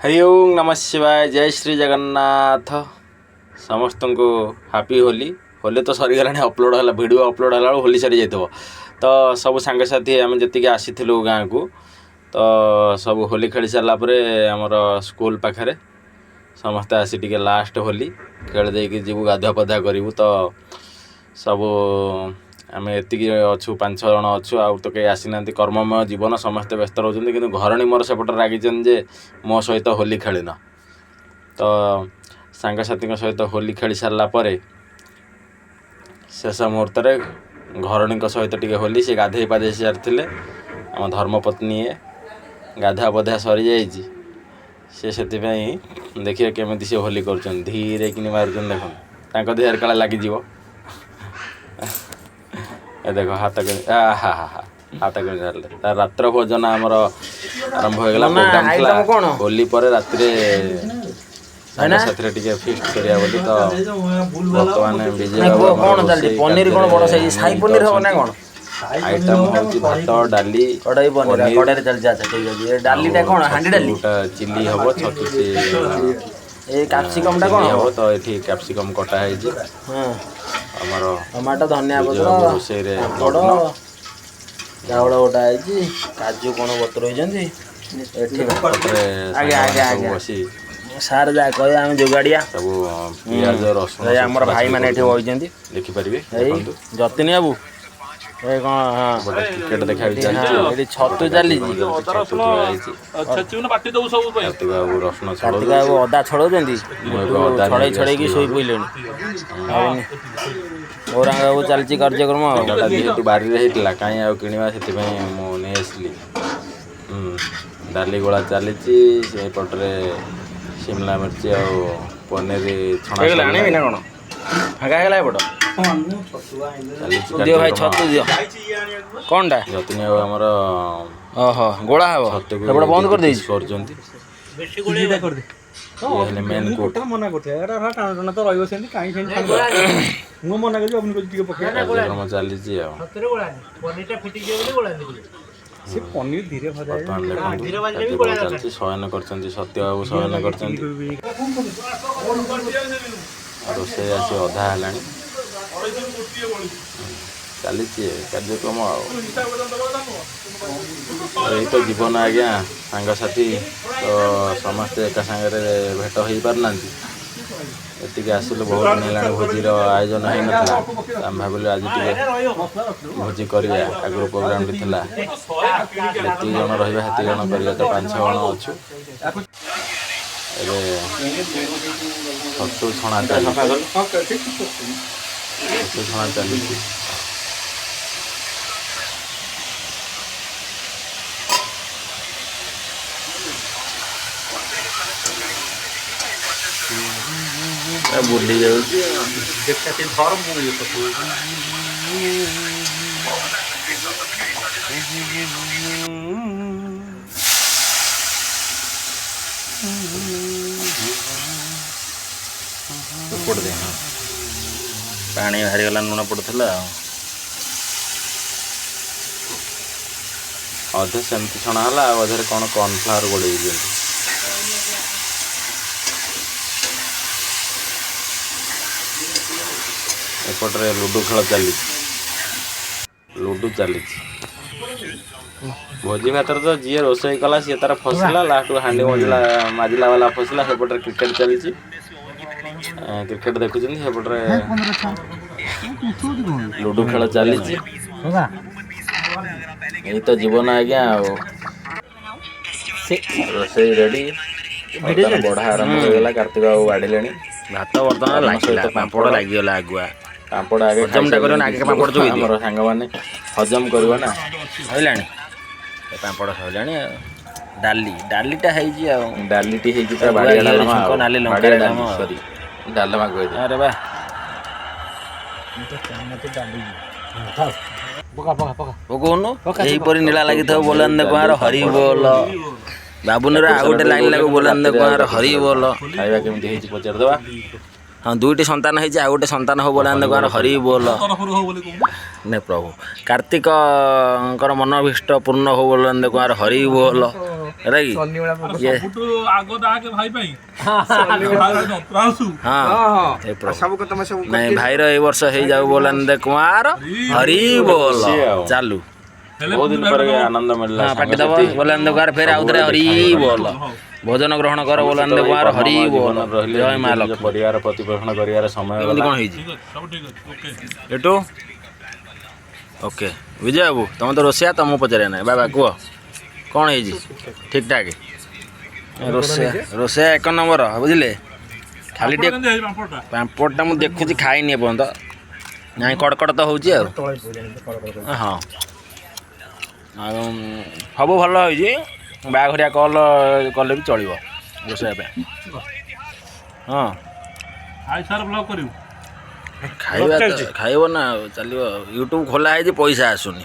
ହରି ଓଁ ନମଃ ଶିବାୟ, ଜୟ ଶ୍ରୀ ଜଗନ୍ନାଥ। ସମସ୍ତଙ୍କୁ ହାପି ହୋଲି। ହୋଲି ତ ସରିଗଲାଣି, ଅପଲୋଡ଼ ହେଲା, ଭିଡ଼ିଓ ଅପଲୋଡ଼ ହେଲା ବେଳକୁ ହୋଲି ସରିଯାଇଥିବ। ତ ସବୁ ସାଙ୍ଗସାଥି ଆମେ ଯେତିକି ଆସିଥିଲୁ ଗାଁକୁ, ତ ସବୁ ହୋଲି ଖେଳି ସାରିଲା ପରେ ଆମର ସ୍କୁଲ ପାଖରେ ସମସ୍ତେ ଆସି ଟିକେ ଲାଷ୍ଟ ହୋଲି ଖେଳି ଦେଇକି ଯିବୁ, ଗାଧୁଆ ପାଧୁଆ କରିବୁ। ତ ସବୁ ଆମେ ଏତିକି ଅଛୁ, 5-6 ଜଣ ଅଛୁ, ଆଉ ତ କେହି ଆସିନାହାନ୍ତି। କର୍ମମୟ ଜୀବନ, ସମସ୍ତେ ବ୍ୟସ୍ତ ରହୁଛନ୍ତି। କିନ୍ତୁ ଘରଣୀ ମୋର ସେପଟେ ରାଗିଛନ୍ତି ଯେ ମୋ ସହିତ ହୋଲି ଖେଳିନ। ତ ସାଙ୍ଗସାଥିଙ୍କ ସହିତ ହୋଲି ଖେଳି ସାରିଲା ପରେ ଶେଷ ମୁହୂର୍ତ୍ତରେ ଘରଣୀଙ୍କ ସହିତ ଟିକେ ହୋଲି। ସେ ଗାଧେଇ ପାଧେଇ ସାରିଥିଲେ, ଆମ ଧର୍ମପତ୍ନୀ। ଇଏ ଗାଧୁଆ ପାଧୁଆ ସରିଯାଇଛି, ସେ ସେଥିପାଇଁ ଦେଖିବେ କେମିତି ସେ ହୋଲି କରୁଛନ୍ତି। ଧୀରେ କିନି ମାରୁଛନ୍ତି, ଦେଖନ୍ତୁ, ତାଙ୍କ ଦେହରେ କାଳେ ଲାଗିଯିବ। ଏ ଦେଖ, ହାତ କେମିତି, ଆ ହା ହା ହା, ହାତ କେମିତି ଧରିଲେ। ତା ରାତ୍ର ଭୋଜନ ଆମର ଆରମ୍ଭ ହୋଇଗଲା। ନନା, ପ୍ରୋଗ୍ରାମ ଥିଲା ଆଇଟମ କଣ? ହୋଲି ପରେ ରାତିରେ ସାଙ୍ଗସାଥିରେ ଟିକେ ଫିଷ୍ଟ କରିବା ବୋଲି। ତ ବର୍ତ୍ତମାନ ବିଜୟ ନାଇଁ ବାବୁ କୁହ, ଆମର କଣ ଚାଲିଛି? ରୋଷେଇ ପନିର କଣ ବଡ କାର୍ଯ୍ୟରେ ସାଇଜ ସାହି ନିୟୋଜିତ ପନିର ହବ ନା ଅଛନ୍ତି। କଣ? ଆଇଟମ ହେଉଛି ଭାତ, ଡାଲି, କଢେଇ ପନିର ପନିର କଢେଇରେ ଚାଲିଛି। ଆଚ୍ଛା, ଠିକ ଅଛି। ଏ ଡାଲିଟା ଆଉ କଣ ହାଣ୍ଡି ଡାଲି? ଛତୁଟା ଚିଲି ହବ, ଛତୁ ଏ କ୍ୟାପସିକମ ଟା କଣ ଚିଲି ହବ? ହବ। ତ ଏଠି କ୍ୟାପସିକମ୍ କଟା ହେଇଛି। ଆମର ଟମାଟୋ, ଧନିଆ ବିଜୟ ପତ୍ର, ବାବୁ ରୋଷେଇରେ ପାମ୍ପଡ଼, ମଗ୍ନ। ଚାଉଳ ବଟା ହେଇଛି, କାଜୁ କଣ ବତୁରେଇଛନ୍ତି ଏଠି। ଏପଟରେ ଆଜ୍ଞା ସାଙ୍ଗମାନେ ଆଜ୍ଞା ସବୁ ଆଜ୍ଞା ବସି ସାର୍ ଯାହା କହିବେ ଆମେ ଯୋଗାଡ଼ିଆ। ସବୁ ପିଆଜ, ରସୁଣ ଏଇ ସବୁ ଆମର ଛଡ଼ାଛଡ଼ି ଭାଇମାନେ ଏଠି କରୁଛନ୍ତି। ବଇଛନ୍ତି। ଦେଖିପାରିବେ, ଏଇ ଦେଖନ୍ତୁ। ଯତିନ ବାବୁ, ଏ କଣ? ହଁ, ଏପଟେ କ୍ରିକେଟ ଦେଖା ବି ଏଠି ହଁ ଚାଲିଛି। ଏଠି ଛତୁ ଏପଟେ ଚାଲିଛି। କାର୍ଯ୍ୟକ୍ରମ ଚାଲିଛି, ଛତୁ ଥୁଆ ହେଇଛି। ଛେଚିବୁ ବାଟି ଦବୁ ସବୁ ପାଇଁ। କାର୍ତ୍ତିକ ବାବୁ ରସୁଣ କାର୍ତ୍ତିକ ବାବୁ ଛଡ଼ଉଛନ୍ତି। ଅଦା ଛଡ଼ଉଛନ୍ତି। ମୁଁ ଏବେ ଗୁଡୁ ଅଦା ଛଡ଼େଇ ନେଇକି ଛଡ଼େଇକି ଆସିଲି ଶୋଇ ଘରୁ। ପଇଲେଣି। ଆଉ ଗୌରାଙ୍ଗ ବାବୁ, ଚାଲିଛି କାର୍ଯ୍ୟକ୍ରମ ଆଉ। ଅଦାଟା ଯେହେତୁ ବାରିରେ ହେଇଥିଲା, କାହିଁ ଆଉ କିଣିବା, ସେଥିପାଇଁ ମୁଁ ନେଇ ଆସିଲି। ଡାଲି ଗୋଳା ଚାଲିଛି, ସେପଟରେ ସିମଲା ମିର୍ଚି ଆଉ ପନିର ଛଣା ହେଇଗଲା, ଆଣିବି ସରିଲାଣି। ନା କଣ? ଫାଙ୍କା ହେଇଗଲା ଏପଟ। ଚାଲିଛି ଦିଅ ଭାଇ, କାର୍ଯ୍ୟକ୍ରମ। ଛତୁ ଦିଅ। କଣଟା? ଯତିନ ବାବୁ ଆମର ଓହୋ, ଗୋଳା ହବ। ଛତୁକୁ ସେପଟ ବନ୍ଦ ଦି କରିଦେଇଛି। ପିସ୍ କରୁଛନ୍ତି। ଇଏ ହେଲେ ମେନ୍ କୁକ୍। ମନା କରୁଥିଲେ, ଏଟା ଟାଣ ଟାଣ ତ ରହିବ ସେମିତି, କାହିଁ ସେମିତି ଛାଣିବ? ମୁଁ ମନା କରୁଛି, ଅଗ୍ନି କହୁଛି ଟିକେ ପକେଇ। କାର୍ଯ୍ୟକ୍ରମ ଚାଲିଛି ଆଉ ସତରେ ଗୋଳାନି, ପନିରଟା ଫିଟିଯିବ ବୋଲି ଗୋଳାନି ଟିକେ। ସେ ପନିର ଧୀରେ ଭଜା। ବର୍ତ୍ତମାନ ଦେଖନ୍ତୁ, ଧୀରେ ଭାଜିଲେ ବି କାର୍ଯ୍ୟକ୍ରମ ଗୋଳେଇବା ଦରକାର। ଚାଲିଛି। ଶୟନ କରିଛନ୍ତି ସତ୍ୟ ବାବୁ, ଶୟନ କରିଛନ୍ତି। ରୋଷେଇ ଆସି ଅଧା ହେଲାଣି, ଚାଲିଛି କାର୍ଯ୍ୟକ୍ରମ। ଆଉ ଏଇ ତ ଜୀବନ ଆଜ୍ଞା। ସାଙ୍ଗସାଥି ତ ସମସ୍ତେ ଏକା ସାଙ୍ଗରେ ଭେଟ ହେଇପାରୁନାହାନ୍ତି। ଏତିକି ଆସିଲୁ, ବହୁତ ଦିନ ହେଲାଣି ଭୋଜିର ଆୟୋଜନ ହେଇନଥିଲା। ତ ଆମେ ଭାବିଲୁ ଆଜି ଟିକେ ଭୋଜି କରିବା। ଆଗରୁ ପ୍ରୋଗ୍ରାମଟି ଥିଲା, ଯେତିକି ଜଣ ରହିବା ସେତିକି ଜଣ କରିବା। ତ 5-6 ଜଣ ଅଛୁ। ଏବେ ଛତୁ ଛଣା ଚାଲିଛି, ଛତୁ ଛଣା ଚାଲିଛି। ବୁଲି ଯାଉଛି। ଧର, ମୁଁ ଇଏ କରୁଛି। ପଡ଼ି ଦେ। ହଁ, ପାଣି ବାହାରିଗଲା, ଲୁଣ ପଡ଼ୁଥିଲା ଆଉ। ଅଧେ ସେମିତି ଛଣା ହେଲା, ଆଉ ଅଧେରେ କ'ଣ କର୍ଣ୍ଣଫ୍ଲାୱାର ଗୋଳେଇ ଦିଅନ୍ତି। ଏପଟରେ ଲୁଡୁ ଖେଳ ଚାଲିଛି, ଲୁଡୁ ଚାଲିଛି। ଭୋଜି ଭାତରେ ତ ଯିଏ ରୋଷେଇ କଲା ସିଏ ତାର ଫସିଲା, ଲାଷ୍ଟକୁ ହାଣ୍ଡି ମଜିଲା ମାଜିଲା ବାଲା ଫସିଲା। ସେପଟରେ କ୍ରିକେଟ ଚାଲିଛି, କ୍ରିକେଟ ଦେଖୁଛନ୍ତି। ସେପଟରେ ଲୁଡୁ ଖେଳ ଚାଲିଛି। ଏଇ ତ ଜୀବନ ଆଜ୍ଞା। ଆଉ ରୋଷେଇ ରେଡି, ବର୍ତ୍ତମାନ ବଢା ଆରମ୍ଭ ହେଇଗଲା। କାର୍ତ୍ତିକ ବାବୁ ବାଢ଼ିଲେଣି। ଭାତ ବର୍ତ୍ତମାନ ପାନ ଲାଗିଲା। ସହିତ ପାମ୍ପଡ଼ ପାମ୍ପଡ଼। ଲାଗିଗଲା ଆଗୁଆ। ପାମ୍ପଡ଼ ଆଗେ ହଜମଟା କରିବ ନା, ଖାଇସାରିଲେଣି ଆଗେ କିଛି ପାମ୍ପଡ଼ ଲୋକ, ଚୋବେଇ ଦିଅ। ଆମର ସାଙ୍ଗମାନେ। ହଜମ କରିବ ନା। ସରିଲାଣି, ଏ ପାମ୍ପଡ଼ ସରିଲାଣି। ଆଉ ଡାଲି, ଡାଲିଟା ହେଇଛି ଆଉ। ଡାଲିଟି ହେଇଛି ପୁରା ଗୁଆ ବାଡ଼ିଆ ଘିଅରେ ଡାଲମା। ଛୁଙ୍କ, ଆଉ ନାଲି ବାଡ଼ିଆ ଲଙ୍କାରେ ଡାଲି କାମ ଆଉ। ସରି, ଡାଲମା କହିଦେ। ଆରେ ବା। ପକଉନୁ, ଏହିପରି ନୀଳା ଲାଗିଥିବ। ପନିର, ବୋଲାନ୍ଦ ଡାଲି, କୁଆଁର ହରି ପାମ୍ପଡ଼। ବୋଲ। ବାବୁନର କାକୁଡ଼ି ଆଉ ଗୋଟେ ସାଲାଡ଼ ଲାଇନ୍ ଲାଗୁ। କିନ୍ତୁ ବୋଲାନ୍ଦ ରାତିରେ ଆଉ କୁଆଁର କାକୁଡ଼ି ହରି ସାଲାଡ଼ ବୋଲ। ଖାଇବା କେମିତି ହେଇଛି ପଚାରିଦେବା। ହଁ, ଦୁଇଟି ସନ୍ତାନ ହେଇଛି, ଆଉ ଗୋଟେ ସନ୍ତାନ ହଉ। ବୋଲାନ୍ଦ ହରି କୁଆଁର ବୋଲ ହରି ସରିଲା। ବୋଲ। ତରଫରୁ ହଉ ବୋଲି କହୁନୁ। ନେ ପ୍ରଭୁ, କାର୍ତ୍ତିକଙ୍କର ମନଭୀଷ୍ଟ ପୂର୍ଣ୍ଣ ହଉ। ବୋଲାନ୍ଦ କୁଆଁର ହରି ବୋଲ। ହେଲା କି ଇଏ ସବୁଠୁ ଆଗ ଡାକେ ଭାଇ ପାଇଁ ଯନ୍ତ୍ରାଂଶୁ। ହଁ ହଁ ହେ ପ୍ରଭୁ। ସବୁ ତମେ ସବୁ ନାଇଁ, ଭାଇର ଏଇ ବର୍ଷ ହେଇଯାଉ। ବୋଲାନନ୍ଦ କୁମାର ହରି ବୋଲ। ଖୁସି ଆଉ। ଚାଲୁ। ହେଲେ ବହୁତ ଦିନ ପରେ ଆନନ୍ଦ ମିଳିଲା। ହଁ, ପାଟି ଦବ। ସାଙ୍ଗସାଥି। ବୋଲାନନ୍ଦ କୁମାର ଫେର ଆଉଥରେ ହରି ବୋଲ। ଭୋଜନ ଗ୍ରହଣ କର। ସମସ୍ତେ ବୋଲାନନ୍ଦ ତ ଏଇ କୁମାର ହରି କର୍ମମୟ ବୋଲ। ଜୀବନରେ ରହିଲେ ଜୟ ମା ନିଜ ନିଜ ଲକ୍ଷ୍ମୀ। ପରିବାର ପ୍ରତିପୋଷଣ କରିବାର ସମୟ କେମିତି ଗଲା। କ'ଣ ହେଇଛି? ଠିକ ଅଛି, ସବୁ ଠିକ ଅଛି, ଓକେ। ଏଠୁ ଓକେ। ବିଜୟ ବାବୁ, ତମେ ତ ରୋଷେଇଆ, ତମକୁ ପଚାରିବା ନାହିଁ। ବାବା, କୁହ କ'ଣ ହେଇଛି? ଠିକ୍ ଠାକ୍ ରୋଷେଇଆ, ରୋଷେଇଆ ଏକ ନମ୍ବର, ବୁଝିଲେ? ଖାଲି ଟିକେ କେମିତି ହେଇଛି ପାମ୍ପଡ଼ଟା? ପାମ୍ପଡ଼ଟା ମୁଁ ଦେଖୁଛି, ଖାଇନି ଏପର୍ଯ୍ୟନ୍ତ। ନାଇଁ, କଡ଼କଡ଼ ତ ହେଉଛି ଆଉ। ହଁ, ଆଉ ସବୁ ଭଲ ହେଇଛି। ବାହାଘରିଆ କଲ୍ କଲେ ବି ଚଳିବ ରୋଷେଇବା ପାଇଁ। ହଁ। ଖାଇ ସାର ବ୍ଲଗ କରିବୁ। ଖାଇବା ତ ଖାଇବ ନା ଆଉ, ଚାଲିବ। ୟୁଟ୍ୟୁବ୍ ଖୋଲା ହେଇଛି, ପଇସା ଆସୁନି।